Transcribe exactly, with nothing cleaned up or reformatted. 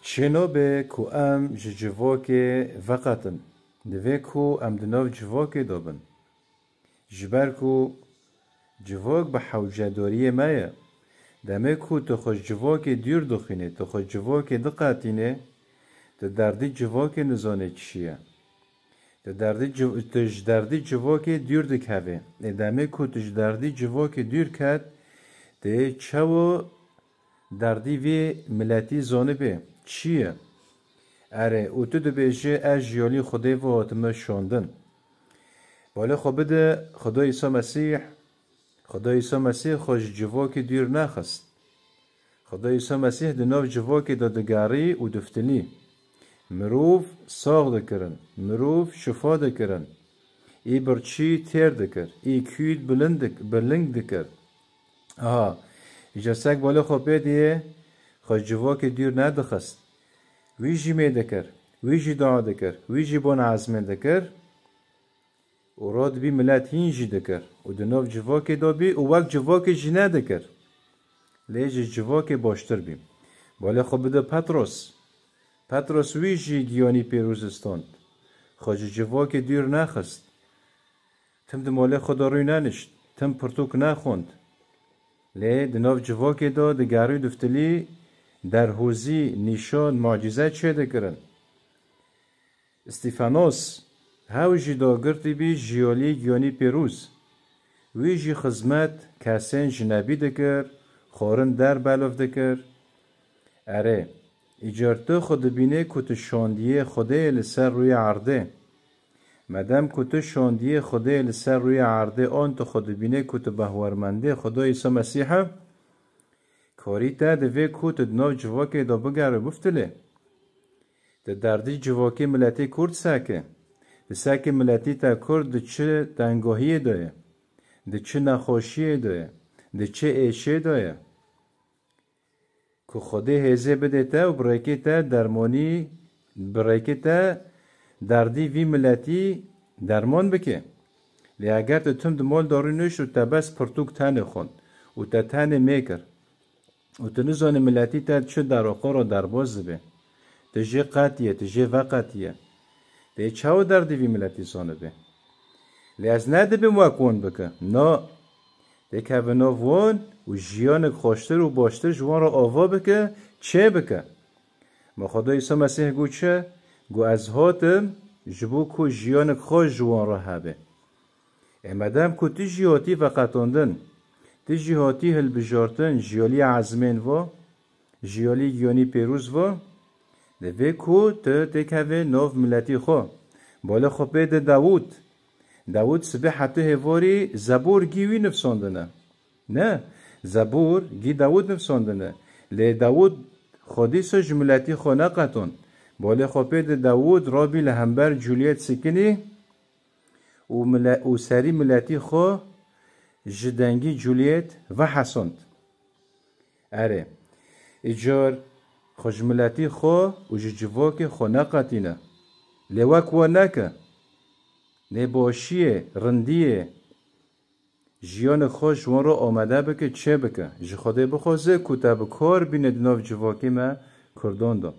Çênobe ku em ji civokê veqetin, divê ku em di nav civokê de bin. Ji ber ku civok bi hewcedoriyê me ye, demê ku tu xwe ji civokê dûr dixwînê, tu xwe ji civokê diqetînê, tu derdî civokê nizanê çi ye. Tu derdî civ-, tu ji derdî civokê dûr dikevê. Ê demê ku tu ji derdî civokê dûr ket, tê çewo derdî vê miletî zonibê çi ye? Erê, û tu dibêjî, ez ji yolî Xwedê ve hatime şandin. Balê xwe bide Xweda Îsa Mesîh, Xweda Îsa Mesîh xwe ji civokê dûr nexist. Xweda Îsa Mesîh di nav civokê de digerî û diftilî. Mirov sax dikirin, mirov şifa dikirin. Î birçî têr dikir, î kûd bilind dik-, biling dikir. Aha, îca sek balê xwe pê diyê, xwe ji civokê dûr nedixist. Wî jî mê dikir, wî jî dua dikir, wî jî bona ezmên dikir. Û radibî milet hîn jî dikir. Û di nav civokê de bî û wek civokê jî nedikir. Lê ji civokê baştir bî. Balê xwe bide Petros. Petros wî jî giyanî pêroz stond. Xwe ji civokê dûr nexist. Tim di molê xwe de rû nenişt, tim pirtûk nexwend. Lê di nav civokê de digerî û diftilî, derhozî, nîşan, mucîze çêdikirin. Îstîfanos, hew jî dagirtî bî ji yolî giyanî pêroz. Wî jî xizmet kesên jinebî dikir, xwarin der belov dikir. Erê, îcar tu xwe dibînê ku tu şandiyê Xwedê li ser rûyê erdê. Medem ku tu şandiyê Xwedê li ser rûyê erdê an tu xwe dibînê ku tu behwermendê Xweda Îsa Mesîh e, karî te divê ku tu di nav civakê de bigere û biftilê. Di derdî civakê miletê Kurd seke. Di seke miletî te Kurd di çi tengahiyê de ye? Di çi nexweşiyê de ye? Di çi êşê de ye? Ku Xwedê hêzê bidê te û bi rêkê te dermonî, bi rêkê te derdî vî miletî dermon bike. Lê eger tu tim di mol de rûnişt û te bes pirtûk tenê xwend û te tenê mê kir û tu nizanî miletî te çi deroqa re derbas dibe, tu jê qetiye, tu jê veqetiye. Tê çawa derdî vî miletî zanibe? Lê ez nedibim wek wan bike. Na. Tê keve nav wan û jiyanek xweştir û baştir ji wan re ava bike, çê bike. Ma Xweda Îsa Mesîh got çi? Got, ez hatim ji bo ku jiyanek xweş ji wan re hebe. Ê medem ku tu jî hatî veqetandin, tu jî hatî hilbijartin ji yolî ezmên va, ji yolî giyanî pêroz va, divê ku tu têkevê nav miletî xwe. Balê xwe pê de Dawûd. Dawûd sibê heta hêvarî Zebûr gî wî nivsandine. Ne, Zebûr gî Dawûd nivsandine. Lê Dawûd xwedî se ji miletî xwe neqetand. Balê xwe pê de Dawûd rabî li hember Culiyet sikinî û mile-, û serî miletî xwe ji dengî Culiyet vehesand. Erê, îcar xwe ji miletî xwe û ji civakê xwe neqetîne. Lê wek we neke. Nêbaşiyê, rindiyê, jiyanek xwe ji wan re amade bike, çê bike. Ji Xwedê bixwaze ku te bi kar bîne di nav civakê me Kurdan de.